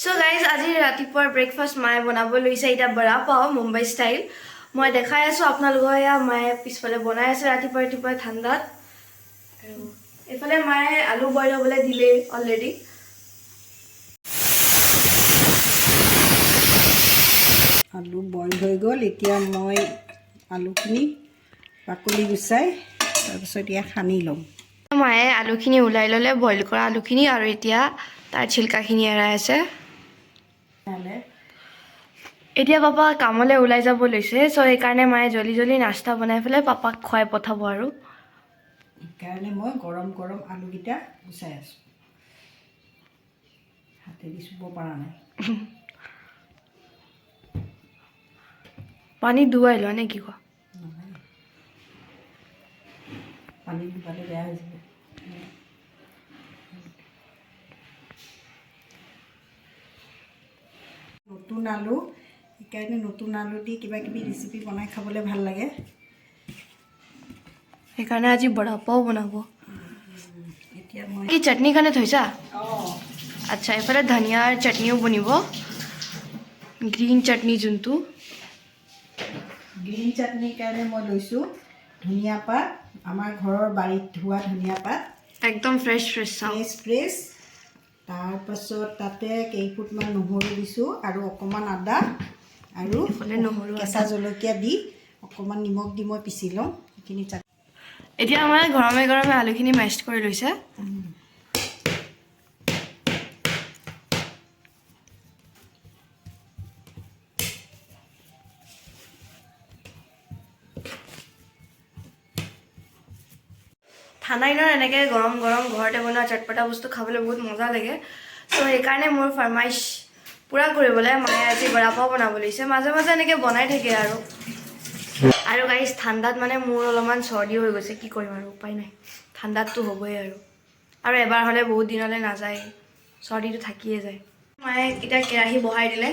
চ' guys, আজি ৰাতিপুৱাৰ breakfast মায়ে বনাব লৈছে এতিয়া বৰা পাও মুম্বাই ষ্টাইল। মই দেখাই আছোঁ আপোনালোকৰ। এয়া মায়ে পিছফালে বনাই আছে ৰাতিপুৱা ৰাতিপুৱা ঠাণ্ডাত। আৰু এইফালে মায়ে আলু বইল হ'বলৈ দিলেই অলৰেডি। আলু বইল হৈ গ'ল। এতিয়া মই আলুখিনি বাকলি গুচাই তাৰপিছত ইয়াক সানি ল'ম। মায়ে আলুখিনি ওলাই ল'লে, বইল কৰা আলুখিনি, আৰু এতিয়া তাৰ চিল্কাখিনি এৰাই আছে। এতিয়া পাপা কামলৈ ওলাই যাব লৈছে, চ' সেইকাৰণে মায়ে জল্দি জল্দি নাস্তা বনাই পেলাই পাপাক খুৱাই পঠাব আৰু। সেইকাৰণে মই গৰম গৰম আলুকেইটা গুচাই আছোঁ। হাতেদি চুব পৰা নাই। পানী ডুবাই লোৱা নে কি কোৱা? নহয়, পানী ডুবালে বেয়া হৈ যাব। নতুন আলু, সেইকাৰণে নতুন আলু দি কিবা কিবি ৰেচিপি বনাই খাবলৈ ভাল লাগে। সেইকাৰণে আজি বৰা পাও বনাব। এতিয়া মই কি চাটনি কাৰণে থৈছা? অঁ। আচ্ছা, এইফালে ধনিয়াৰ চাটনিও বনিব, গ্ৰীণ চাটনি যোনটো। গ্ৰীণ চাটনিৰ কাৰণে মই লৈছোঁ ধনিয়া পাত, আমাৰ ঘৰৰ বাৰীত হোৱা ধনিয়া পাত। একদম ফ্ৰেছ ফ্ৰেছ চাওঁ। Fresh fresh. তাৰপাছত তাতে কেইফুটমান নহৰু দিছোঁ আৰু অকণমান আদা আৰু এইফালে নহৰু, আদা। কেঁচা জলকীয়া দি অকণমান নিমখ দি মই পিচি লওঁ সেইখিনি চাটনি। এতিয়া আমাৰ গৰমে গৰমে আলুখিনি মেছ কৰি লৈছে। ঠাণ্ডা দিনত এনেকৈ গৰম গৰম ঘৰতে বনোৱা চটপটা বস্তু খাবলৈ বহুত মজা লাগে। চ' সেইকাৰণে মোৰ ফৰমাইচ পূৰা কৰিবলৈ মায়ে আজি বৰা পাও বনাব লৈছে। মাজে মাজে এনেকৈ বনাই থাকে আৰু। আৰু গাইজ, ঠাণ্ডাত মানে মোৰ অলপমান চৰ্দি হৈ গৈছে। কি কৰিম আৰু, উপায় নাই, ঠাণ্ডাততো হ'বই আৰু। আৰু এবাৰ হ'লে বহুত দিনলৈ নাযায়, চৰ্দিটো থাকিয়ে যায়। মায়ে এতিয়া কেৰাহী বহাই দিলে।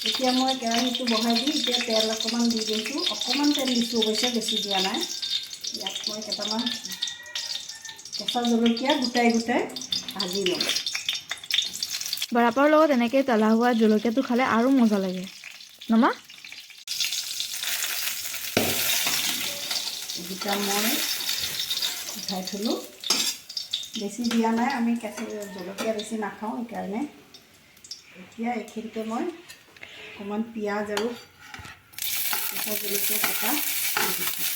এতিয়া মই কেৰাহীটো বহাই দি এতিয়া তেল অকণমান দি দিছোঁ। অকণমান তেল দিছোঁ অৱশ্যে, বেছি দিয়া নাই। ইয়াত মই কেইটামান কেঁচা জলকীয়া গোটাই গোটাই ভাজি ল'ম। বৰাপাৰ লগত এনেকৈ তেলা হোৱা জলকীয়াটো খালে আৰু মজা লাগে নমা। এইকেইটা মই উঠাই থ'লোঁ। বেছি দিয়া নাই, আমি কেঁচা জলকীয়া বেছি নাখাওঁ, সেইকাৰণে। এতিয়া এইখিনিতে মই অকণমান পিঁয়াজ আৰু কেঁচা জলকীয়া কটা দি দিছোঁ।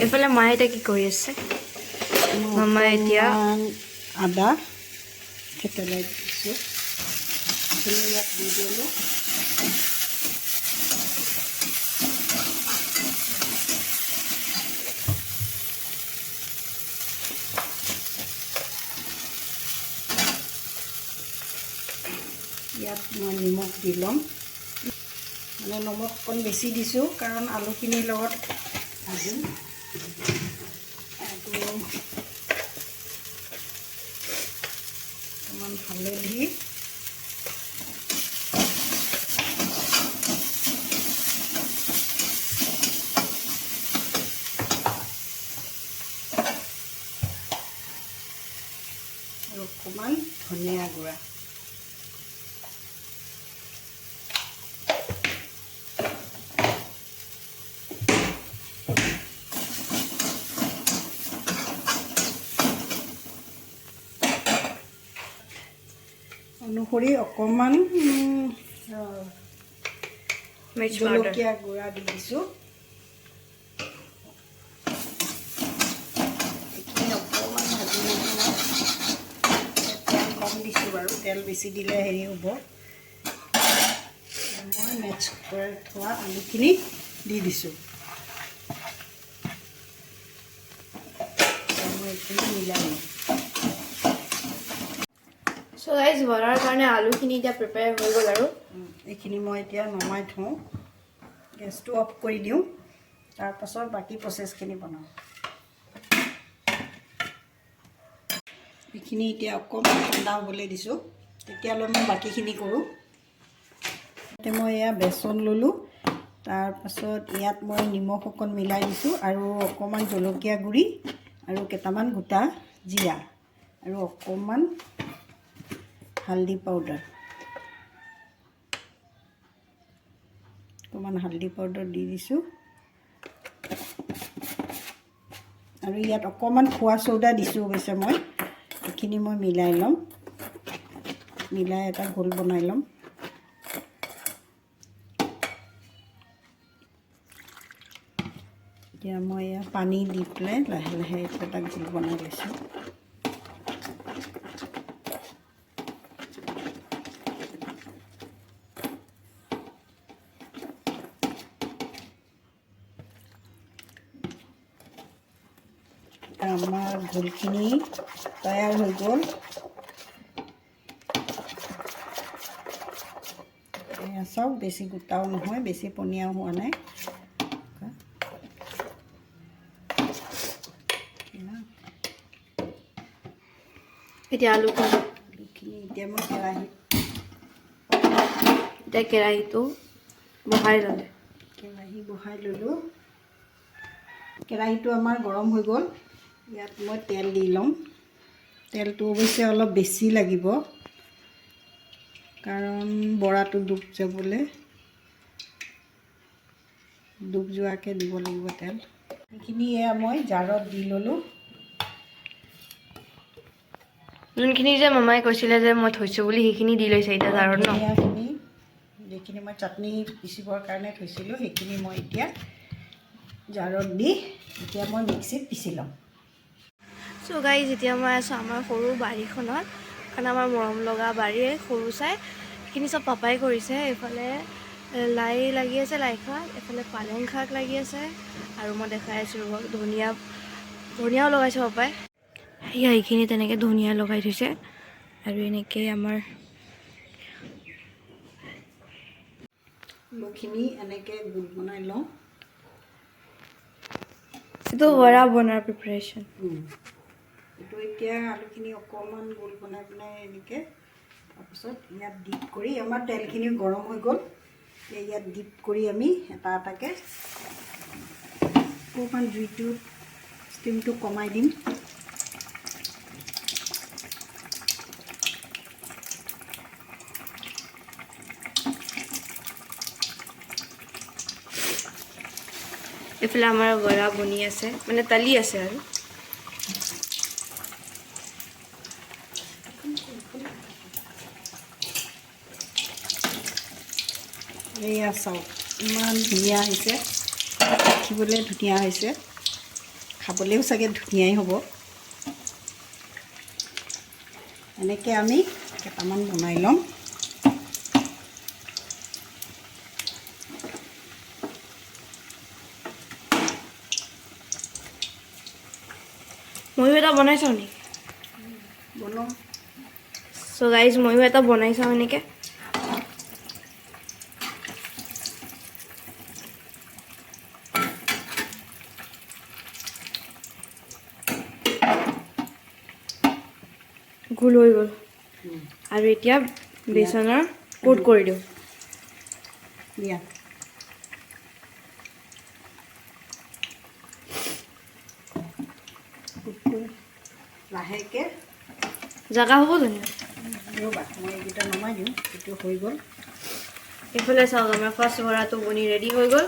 এইফালে মায়ে এতিয়া কি কৰি আছে? মামাই এতিয়া অকণমান আদা থেতেলাই দিছোঁ, সেইখিনি ইয়াত দি দিলোঁ। ইয়াত মই নিমখ দি ল'ম। মানে নিমখ অকণ বেছি দিছোঁ, কাৰণ আলুখিনিৰ লগত ভাজিম। আৰু অকণমান হালধি, আৰু অকণমান ধনিয়া গুড়া। অনুসৰি অকণমান মিৰ্চ পাউডাৰ। জলকীয়া গুড়া দি দিছোঁ। এইখিনি অকণমান ভাজি লৈছোঁ মই। তেল কম দিছোঁ বাৰু, তেল বেছি দিলে হেৰি হ'ব। মই মেচ কৰি থোৱা আলুখিনি দি দিছোঁ। মই এইখিনি মিলাই লওঁ। চ' গাইজ, বৰাৰ কাৰণে আলুখিনি এতিয়া প্ৰিপেয়াৰ হৈ গ'ল আৰু। এইখিনি মই এতিয়া নমাই থওঁ, গেছটো অফ কৰি দিওঁ, তাৰপাছত বাকী প্ৰচেছখিনি বনাওঁ। এইখিনি এতিয়া অকণমান ঠাণ্ডা হ'বলৈ দিছোঁ, তেতিয়ালৈ মই বাকীখিনি কৰোঁ। ইয়াতে মই এয়া বেচন ল'লোঁ, তাৰপাছত ইয়াত মই নিমখ অকণ মিলাই দিছোঁ আৰু অকণমান জলকীয়া গুড়ি আৰু কেইটামান গোটা জিৰা আৰু অকণমান হালধি পাউডাৰ, অকণমান হালধি পাউডাৰ দি দিছোঁ। আৰু ইয়াত অকণমান খোৱা চৌদা দিছোঁ অৱশ্যে মই। এইখিনি মই মিলাই ল'ম, মিলাই এটা ঘোল বনাই ল'ম। এতিয়া মই ইয়াত পানী দি পেলাই লাহে লাহে এটা ঘোল বনাই লৈছোঁ। আমাৰ ঘোলখিনি তৈয়াৰ হৈ গ'ল। এয়া চাওক, বেছি গোটাও নহয়, বেছি পনীয়াও হোৱা নাই। এতিয়া আলুখিনি আলুখিনি এতিয়া মই কেৰাহীত এতিয়া কেৰাহীটো বহাই ল'লে। কেৰাহী বহাই ল'লোঁ। কেৰাহীটো আমাৰ গৰম হৈ গ'ল। ইয়াত মই তেল দি ল'ম। তেলটো অৱশ্যে অলপ বেছি লাগিব, কাৰণ বৰাটো ডুব যাবলৈ, ডুব যোৱাকৈ দিব লাগিব তেল। এইখিনি এয়া মই জাৰত দি ল'লোঁ। যোনখিনি যে মামাই কৈছিলে যে মই থৈছোঁ বুলি, সেইখিনি দি লৈছে এতিয়া জাৰত ন? ধনিয়াখিনি যিখিনি মই চাটনি পিচিবৰ কাৰণে থৈছিলোঁ, সেইখিনি মই এতিয়া জাৰত দি এতিয়া মই মিক্সিত পিচি ল'ম। চ' গাইজ, এতিয়া মই আছোঁ আমাৰ সৰু বাৰীখনত, কাৰণ আমাৰ মৰম লগা বাৰীয়ে সৰু চাই। এইখিনি চব পাপাই কৰিছে। এইফালে লাই লাগি আছে, লাই শাক, এইফালে পালেং শাক লাগি আছে আৰু মই দেখাই আছোঁ ৰ'ব, ধনিয়াও লগাইছে পাপাই। সেয়া এইখিনি তেনেকৈ ধনিয়া লগাই থৈছে আৰু এনেকেই আমাৰ আলুখিনি এনেকৈ গোল বনাই লওঁ। এইটো বৰা বনোৱাৰ প্ৰিপেৰেশ্যন। এইটো এতিয়া আলুখিনি অকণমান গোল বনাই পেলাই এনেকৈ, তাৰপিছত ইয়াত ডিপ কৰি, আমাৰ তেলখিনি গৰম হৈ গ'ল, এতিয়া ইয়াত ডিপ কৰি আমি এটা এটাকৈ অকণমান জুইটো ষ্টিমটো কমাই দিম। এইফালে আমাৰ বৰা বনি আছে, মানে তালি আছে আৰু। এয়া চাওক, ইমান ধুনীয়া হৈছে, দেখিবলৈ ধুনীয়া হৈছে, খাবলৈও চাগে ধুনীয়াই হ'ব। এনেকৈ আমি কেইটামান বনাই ল'ম। ময়ো এটা বনাই চাওঁ নেকি? বনাওঁ। চ' গাইজ, ময়ো এটা বনাই চাওঁ এনেকৈ। গোল হৈ গ'ল। আৰু এতিয়া বেচনৰ কোট কৰি দিওঁ। দিয়া। কুটটো লাহেকৈ। জাগা হ'ব জানো? ৰ'বা, মই এইকেইটা নমাই দিওঁ, এইটো হৈ গ'ল। এইফালে চাওক, আমাৰ ফাৰ্ষ্ট বৰাটো বনি ৰেডি হৈ গ'ল।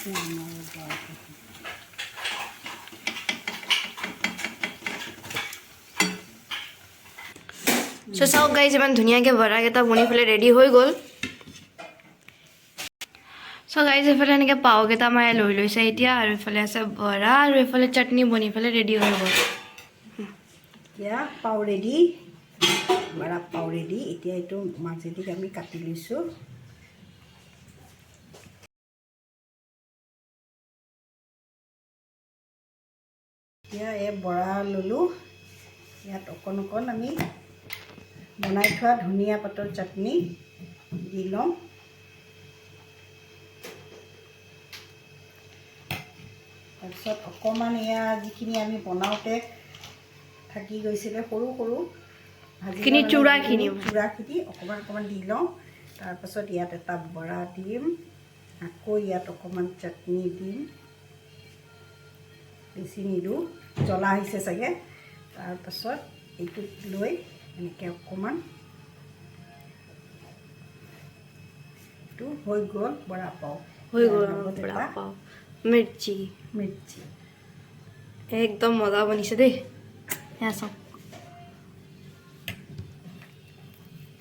আমাৰ বৰাটো। চ' চাওক গাইজ, ইমান ধুনীয়াকৈ বৰাকেইটা বনি পেলাই ৰেডি হৈ গ'ল। চ' গাইজ, এইফালে এনেকৈ পাওকেইটা মায়ে লৈ লৈছে এতিয়া, আৰু এইফালে আছে বৰা আৰু এইফালে চাটনি বনি পেলাই ৰেডি হৈ গ'ল। এতিয়া পাও ৰেডি, বৰা পাও ৰেডি। এতিয়া এইটো মাজেদি আমি কাটি লৈছোঁ। এতিয়া এই বৰা ল'লোঁ। ইয়াত অকণ অকণ আমি বনাই থোৱা ধনিয়া পাতৰ চাটনি দি ল'ম। তাৰপিছত অকণমান এয়া যিখিনি আমি বনাওঁতে থাকি গৈছিলে সৰু সৰু ভাজি খিনি চূড়াখিনি, চূড়াখিনি অকণমান অকণমান দি লওঁ। তাৰপাছত ইয়াত এটা বৰা দিম, আকৌ ইয়াত অকণমান চাটনি দিম, বেছি নিদিওঁ, জ্বলা হৈছে চাগে। তাৰপাছত এইটোত লৈ এনেকৈ অকণমান এইটো হৈ গ'ল বৰা পাও। হৈ গ'ল বৰা পাও মিৰ্চি। মিৰ্চি একদম মজা বনিছে দেই। এয়া চাওক,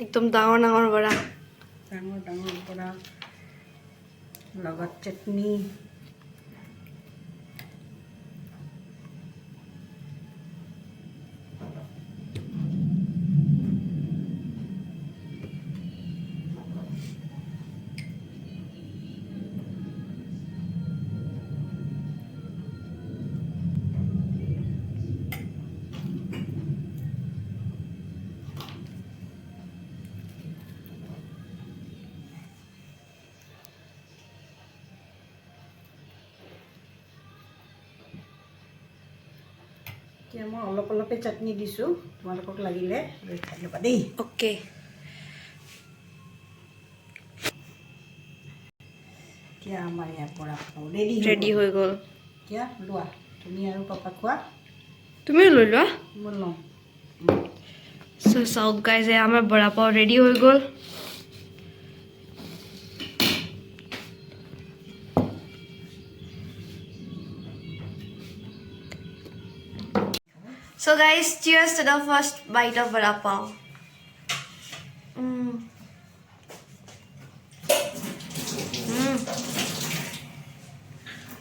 একদম ডাঙৰ ডাঙৰ বৰা, ডাঙৰ ডাঙৰ বৰা লগত চাটনি। এতিয়া মই অলপ অলপে চাটনি দিছোঁ, তোমালোকক লাগিলে লৈ খাই ল'বা দেই। অ'কে। এতিয়া আমাৰ ইয়াৰ পৰা ৰেডি ৰেডি হৈ গ'ল। এতিয়া লোৱা তুমি আৰু পাপা খোৱা। তুমিও লৈ লোৱা। মই ল'ম। চ' চাওক গাইজ, আমাৰ বৰা পাও ৰেডি হৈ গ'ল। So guys, cheers to the first bite of vada pav.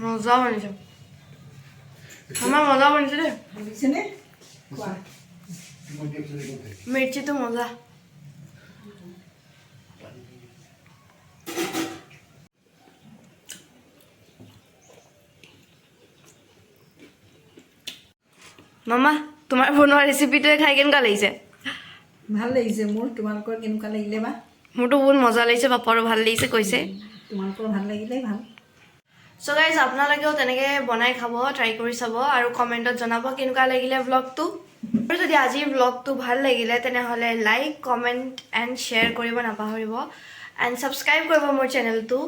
মজা বনিছে আমাৰ, মজা বনিছে দেই। বুজিছেনে খোৱা। মিৰ্চিটো মজা। মামা, তোমাৰ বনোৱা ৰেচিপিটোৱে খাই কেনেকুৱা লাগিছে? ভাল লাগিছে মোৰ। তোমালোকৰ কেনেকুৱা লাগিলে বা? মোৰতো বহুত মজা লাগিছে, পাপাৰো ভাল লাগিছে কৈছে। তোমালোকৰ ভাল লাগিলে ভাল। চ' গাইজ, আপোনালোকেও তেনেকৈ বনাই খাব, ট্ৰাই কৰি চাব আৰু কমেণ্টত জনাব কেনেকুৱা লাগিলে ব্লগটো। আৰু যদি আজিৰ ব্লগটো ভাল লাগিলে, তেনেহ'লে লাইক, কমেণ্ট এণ্ড শ্বেয়াৰ কৰিব নাপাহৰিব এণ্ড ছাবস্ক্ৰাইব কৰিব মোৰ চেনেলটো।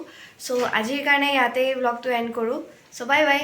চ' আজিৰ কাৰণে ইয়াতেই ব্লগটো এণ্ড কৰোঁ। চ' বাই বাই।